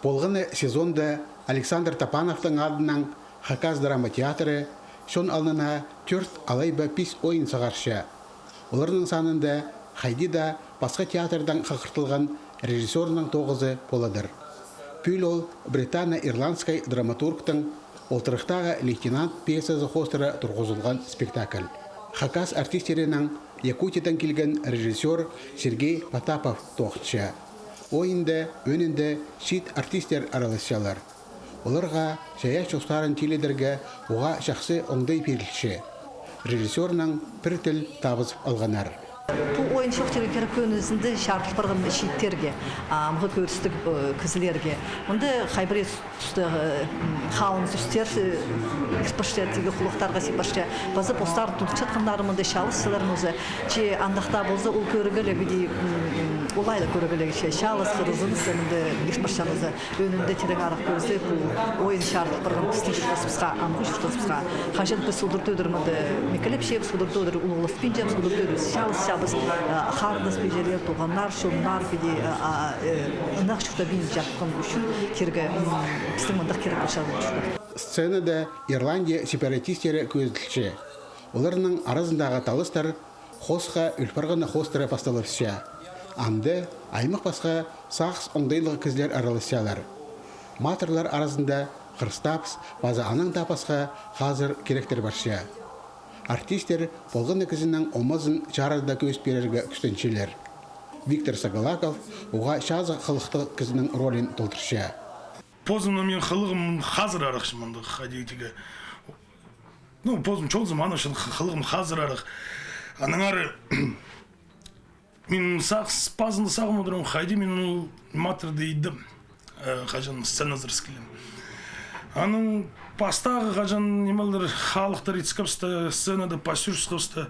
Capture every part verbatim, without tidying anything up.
Полған на сезонда Александр Топановтың адынаң Хакас драма театры чон алнына тӧрт алай ба пис ойын сығарча. Оларның санында хайди даа пасха театрдаң хығыртылған режиссёрның тоғызы поладыр. Пӱӱл ол британо-ирландскай драматургтың «Олтырыхтағы лейтенант» пьесазы хоостыра турғызылған спектакль. Хакас артистерінең Якутиядаң килген режиссёр Сергей Потапов тоғынча. Ойында ӧӧнінде чиит артистер араласчалар. Оларға чайаачы устарын тилідерге уғаа чахсы оңдай пирілче. Режиссёрнаң пір тіл табызып алғаннар. Пу ойын чоохтирға кирек кӧнізінде чарыдыл парған чииттерге, амғы кӧрістіг кізілерге. Мында хайбірее тустағы халың сӧстер иртпірче, тигі хулахтарға сиппірче. Паза постары тудынчатханнары мында чалысчалар нооза. Че андағ даа полза, ол кӧрігіліг, иди, олай ла кӧрігіліг, че чалыс хырызыныс мында иртпірче нооза. Ӧӧнінде тирең арах кӧрзе, пу ойын чарыдыл парған пістің чуртасыбысха, амғы чуртасыбысха. Хаҷан піс удур-тӧдір мында мекелепчебіс, удур-тӧдір улуғласпинчабыс, удур-тӧдір чалысчабыс, харындас-пиҷелер, туғаннар, чоннар, піди, ынағ чуртабин чатхан ӱчӱн тирге пістің мындағ кирек полча. Сценада Ирландия сепаратистері кӧзіділче. Оларның аразындағы таластар хосха ӱл парғаны хоостыра пасталыбысча. Анда аймах-пасха сағыс оңдайлығ кізілер араласчалар. Матырлар аразында хырыстабыс паза анаң даа пасха хазыр киректер парча. Артистер полған на кізінің омазын чарыда кӧзіт пирерге кӱстенчелер. Виктор Сагалаков уғаа чазы хылыхтығ кізінің ролин толдырча. Позымның мин хылығым хазыр арахчым мындағ, хайди тигі. Ну, позым чолзым, аның ӱчӱн хылығым хазыр арах. Аннаңар мин сағыс пазында сағын одырам, хайди мин ол матырды идім, хаҷан сценазар іскелем. Аның пастағы хаҷан нимелер, халыхтар итіскебісті, сценада пастырысхабысты,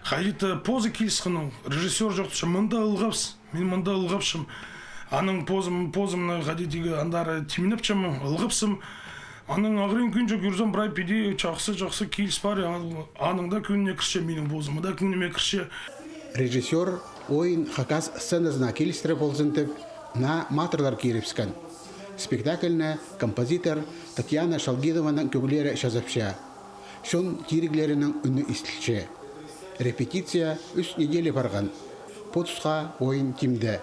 хайди-да позы киліскен ол, режиссёр чоохтапча, мында ылғабыс. Мин мында ылғапчам. Анаң позым, позымны хайди тигі андары тимнепчем, ылғапчам. Анаң ағырин кӱн чох, кӧрзем, прай піди чахсы, чахсы киліс пар. Аның даа кӧңніне кірче, минің позымның даа кӧңніме кірче. Режиссёр ойын хакас сценазына килістіре ползын тіп, наа матырлар кирібіскен. Спектакльні композитор Татьяна Шалгинованың кӧглері чазапча. Чон тиріглерінің ӱні истілче. Репетиция ӱс неделя парған. Пу тусха ойын тимде.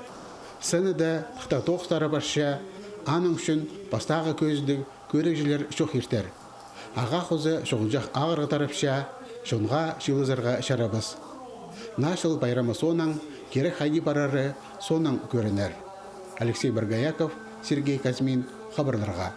Сценада тыхтағ тоғыстары парча, аның ӱчӱн пастағы кӧзідіг кӧрігҷілер чох иртер. Ағаа хоза чоғылҷах ағырығ тарапча, чонға чыылызарға чарабас. Наа чыл пайрамы соонаң кирек хайди парары соонаң кӧрінер. Алексей Боргояков, Сергей Казьмин, хабарларға.